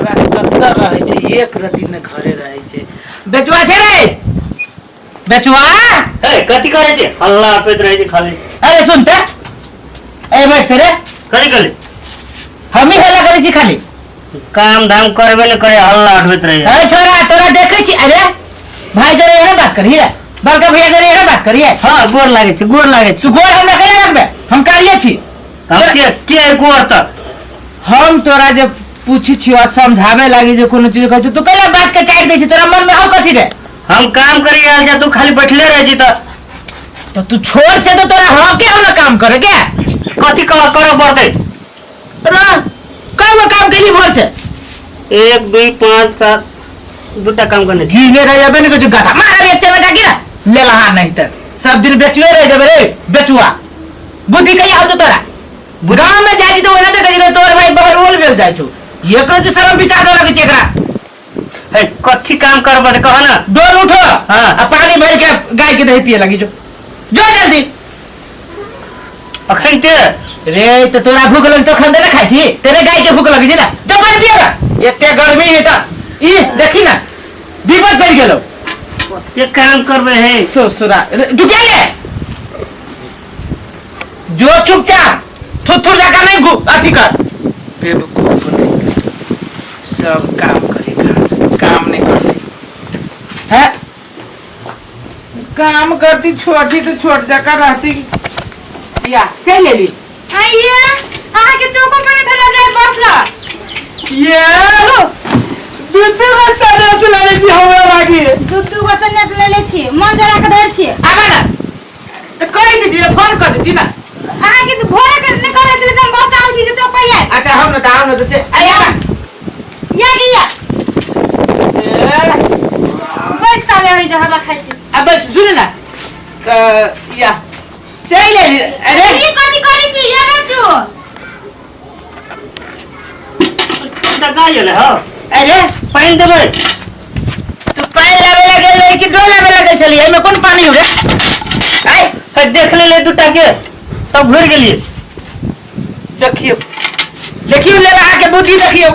छोरा कतऽ रहै छै, एक रति ने घरे रहै छै। बेचुआ छै रे, बेचुआ। ए, कथी करै छै? हल्ला अटबैत रहै छै खाली। अरे सुन तऽ, ए बैठ रे। कथी करै? हमही हल्ला करै छी खाली? काम धाम करबे ने करे, हल्ला उठबैत रहे। अरे छोरा, तोरा देखै छी। अरे भाई जोरे एहने बात करी रे, बड़का भैया जोरे एहने बात करी है? हाँ, गोर लागे छै, गोर लागे छै। तू गोर हमरा केना लगबे? हम कारिये छी। हम के के है गोर तऽ? हम तोरा जे पूछी छियो आ समझावे लागी जे कोनो चीज कहै छी, तू कैला बात के काटि दै छी? तोरा मन में हौ कथी रे? हम काम करी आयल छै, तू खाली बैठले रहे छी तऽ। तो तू छोड़ से तो तोरा हक के हमरा काम करे के। कथी करऽ पड़तै? रा कब काम केली भोर से? 1 2 5 7 दूटा काम करने छी। घीने रह जाबे ने कुछ गधा मार एक चमेटा गिरा ले लहा, नहीं त सब दिन बेचुए रह जाबे रे बेचुआ। बुद्धि कहिया होतो तोरा? गांव में जाई तो ओना देखै रे तोर भाई बगल ओल भेल जाइ छौ। एकरो जे शरम विचार न लगै छै एकरा। हे, कथी काम करबे तऽ कह ना। डोल उठो। हाँ। आ पानी भर के गाय के दही पिए लगी, जो जो जल्दी। अखन ते रे तो तोरा भूख लगी तो खंदे ना खाई छी, तेरे गाय के भूख लगी छी ना, जो पानी पिए ना। एते गर्मी है त ई देखी ना विपद पड़ गेलो। कते काम करबे हे? ससुरा रुके रे, जो चुपचाप थुथुर जका नहीं घु अथी कर। बेवकूफ नहीं सब काम करे, काम नहीं करते है, काम करती छोटी तो छोट जका रहती या चल लेली। आइए, अहाँ के चौको पर नहीं भेला जाय बस ला। ये दू दू गो सन्यास लेने छी हमरा लागी। दू दू गो सन्यास ले ले छी, मन जरा के धर छी। आबा ना तो कहि दीदी रे, फोन कर दीदी ना। अहाँ के भोरे के नहीं करे छले हम बस आउ छी जे चौक पर आय। अच्छा हम न त आउ न त छे आई आबा। या गिया। ए, बस ताले होई जे हवा खाइ छी। अब बस सुन ना त या सही ले ली। अरे ई कथी करै छी या बच्चू? टका गेलै हौ। अरे पानि देबै? तू पानि लाबे लगे ले कि डोल लाबे लगे छली? एहिमे कोन पानी हो रे? आय। हे, देख लेले दूटा के तब घुरि गेलियै। देखियो देखियो ले अहाँ के बुद्धि देखियो।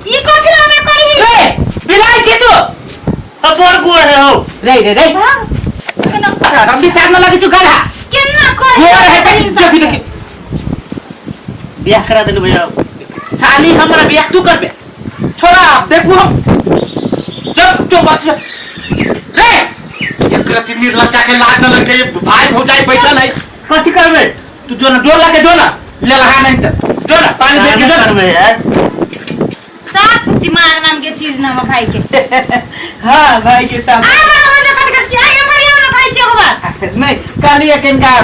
ई कथी ला हमरा करी? रे बिलाइ छी तू। अब बड़ गोर है हौ। रे रे रे, हम विचार न लगे छु गधा। केना करी? गोर है त देखी देखी। बियाह करा देलु भैया। साली हमरा बियाह तू करबे? छोड़ा देखू हम जब तो बच रे एक रति निर्लज्जा के लाज न लग जाए, भाई भौजाई बैठल है। कथी करबे? तू जो ना डोल लाके जो ना ले लहा, नहीं त जो ना पानी फेंक के जो ना। करबे यार? साफ दिमाग नाम के चीज ना हम भाई के। हाँ भाई के साथ आ बड़ा मजा कर के आगे मरियो ना खाइ छी ओकर बाद। नहीं कहलिए किनका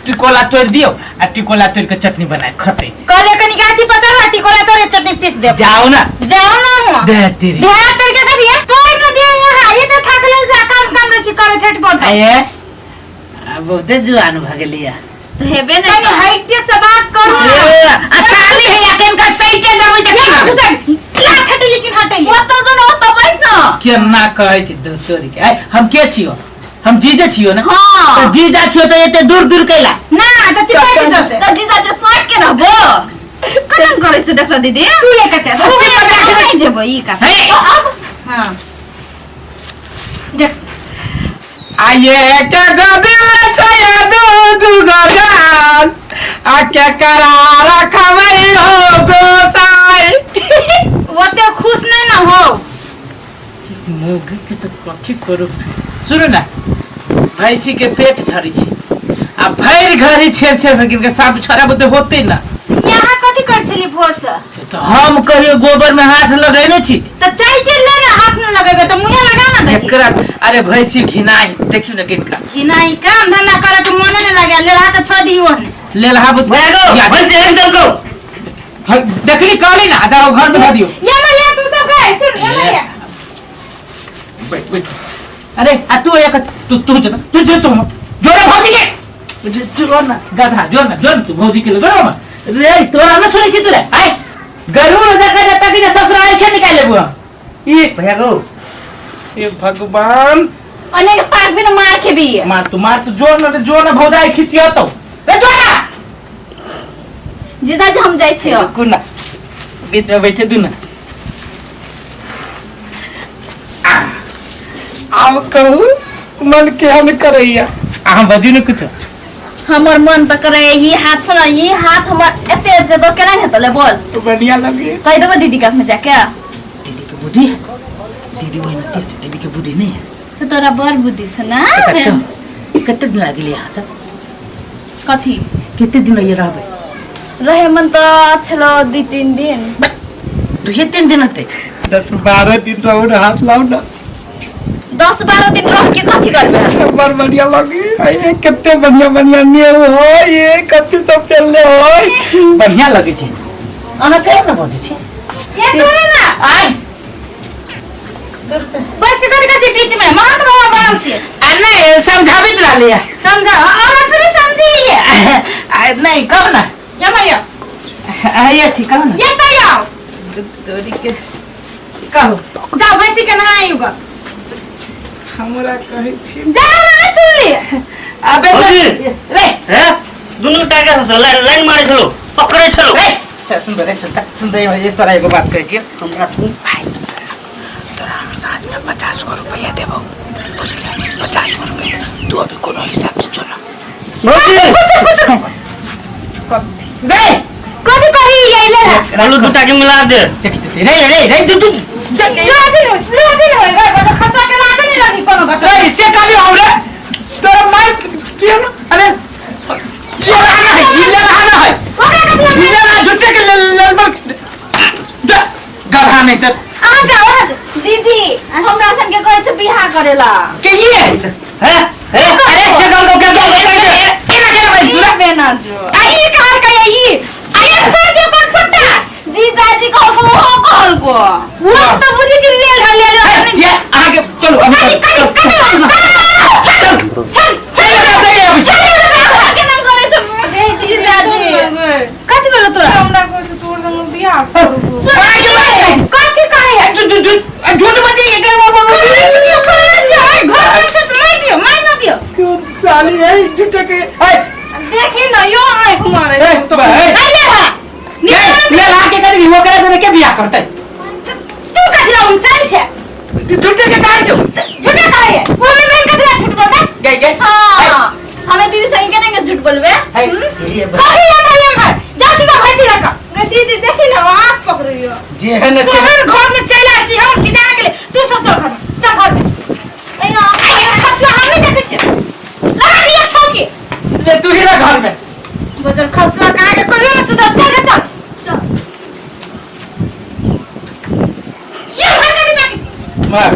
टिकोला तोड़ दियो आ टिकोला तोड़ के चटनी बनाए खते। कहले कनी गाछी पता ना टिकोला तोरे चटनी पीस दे। जाओ ना। जाओ ना हुआ। दे तेरी। ध्यान करके करिए तोड़ ना दियो यहाँ, ये तो थक ले जा काम काम रे करे ठेठ पर। आये आ बहुते जुआन भ गेलिया। तो हेबे नहीं कनी हाइट से बात करू। ए, आ साली है या किनका सही के देबै त की करबै? लात हटे लेकिन हटे। ओतऽ जो ना ओतऽ बैठ ना। केना कहै छी दूर तोरी के? आय हम के छियो? हम जीजे छियो ना? हाँ। त जीजा छियो त एते दूर दूर कैला ना त चिपक जते। त जीजा जे सट के रहबो कतन करै छै देखला दीदी। तू ये कते तू ये कते नहीं जेबो ई का। हे। अब हां देख। आये के गोदी में छया दू दू गो जान आ के करार खबै हो गोसाई। ओते खुश नहीं ना हो। मोगी के तो कथी करू? सुनू ना, भैंसी के पेट झड़ी छी आ भरि घड़ी छेड़ छेड़ भऽ गेल के सब छोड़ा बुते होते ना। यहाँ कथी कर छली भोर से? तो हम कहियो गोबर में हाथ लगेने छी? त चाय के ले ना हाथ न लगेबे त मुंहे लगा ना देखी। एकरा अरे भैंसी घिनाई देखियो ना किनका। घिनाई काम धंधा करे के मोने न लगे, लेलहा के छोड़ दी ओहने। लेलहा बुत भैया गो भैंसी एकदम गो। देखली कहली ना जाओ घर में धऽ दियो। ये मरिया तू सब गए सुन ये मरिया। बैठ बैठ। अरे आ तू एक तू तू जो तू जो तू जो ना भौजी के जो ना गधा जो ना जो ना तू भौजी के जो ना रे तोरा ना सुनै छी तू रे आय गरुड़ जका जता कि ससुराल के निकाल लेबू हम ई भैया गो। हे भगवान। अनेक ताक बिना मार खेबी। मार तू मार तू जो ना जो ना भौजाई खिसियतो रे जो ना। जीजा जी हम जाइ छियो। रुकू ना। बीच में बैठे दू ना। आब कहू मन केहन करैया? अहाँ बजू ने कुछ। हमर मन तऽ करे ई हाथ छौ ने, ई हाथ हमर एते जगह केना हेतौ ले बोल। बढ़िया लगे। कहि देबो दीदी के अखने जाके। दीदी के बुद्धि, दीदी वही नहीं, दीदी के बुद्धि नहीं है। तो तोरा बड़ बुद्धि छ ना। कते दिन लागल यहाँ सब? कथी? कते दिन ये रहबे? रहे मन तऽ छलो 2-3 दिन। 2-3 दिन होते? 10-12 दिन रहू ना, हाथ लाऊ ना। 10-12 दिन रह के कथी करबे? बड़ बढ़िया लगी। ये कते बढ़िया बढ़िया नेव हो, ये कथी सब पेलने हो। बढ़िया लगे छे। अहाँ केना ने बजै छी? ये सुनू ना। आय। बस कथी कथी बीच में महात्मा बनल छी। आ नहीं समझाबैत रहलियै। समझा अहाँ से समझिए। आ नहीं कहू ना। ये मारियो। आइए छी कहू ना। ये तैयार। तोरी के कहू। जाओ बैसी के नहाइयो। हमरा कहै छी। जाओ ना सुनली। अबे रे हे दुनू टाका से लाइन मारै छलो, पकड़ै छलो। रे सुन रे सुन सुन ये तोरा एगो बात कहै छियै। हमरा तू भाई तोरा हम साँझ में 50 गो रुपया देबो, बुझले? 50 गो रुपया तू अभी कोनो हिसाब से चल। कथी रे कथी कही ये ले बोलो दूटा के मिला दे। रे रे रे दू दू लाज लाज होय गए बड़ खसा के लाज नहीं लगी कोनो गत। रे से कहली हमरे तोरा मार किया ना? अरे ये रहा है, ये रहा है, ओकरा कथी ये रहा झूठे के ललबर गधा नहीं तर। आ जाओ आ जाओ दीदी हमरा संगे कहै छै बियाह करेला के ये हे हे अरे के गाल के गाल केना केना बैस तू बेना जो आई कहल के ई आई फोड़ दे कोन फुट्टा जीजाजी कहलको ओहो कहलको। वो तो बुझी छी ले ले ले ये अहाँ के चलू अभी कनी कनी चल चल चल अभी चल केना करै छै जीजाजी? कथी बोलो तोरा? हमरा कहै छै तोर संग बियाह करबो। कथी कहे? झूठ बजे एक घर में से मार दियो, मार ना दियो। क्यों साली है झूठे के? ए देखी ना यो आंख मारे ए तो ए ले हा ले ला के करी वो करे तो के बियाह करते? तू कथी ला उनसाल छे? झूठे के काहे जो झूठा काहे? वो में बहन कथी ला झूठ बोलता? गई गई हां हमें दीदी संग केना के झूठ बोलबे? ये कही हम हम जा सीधा भैंसी रख। दीदी देखी ना हाथ पकड़ियो जे है ना तोहर घर में चल आ छी हम की जाने गेले तू सब तोर घर में चल घर में। ए खसुआ हम नहीं देखै छी लगा दिया छौकी ले तू ही रह घर में। बजर खसुआ कहा के कहियो ना सुधर। चल रे चल चल ये घर के बाकी मार।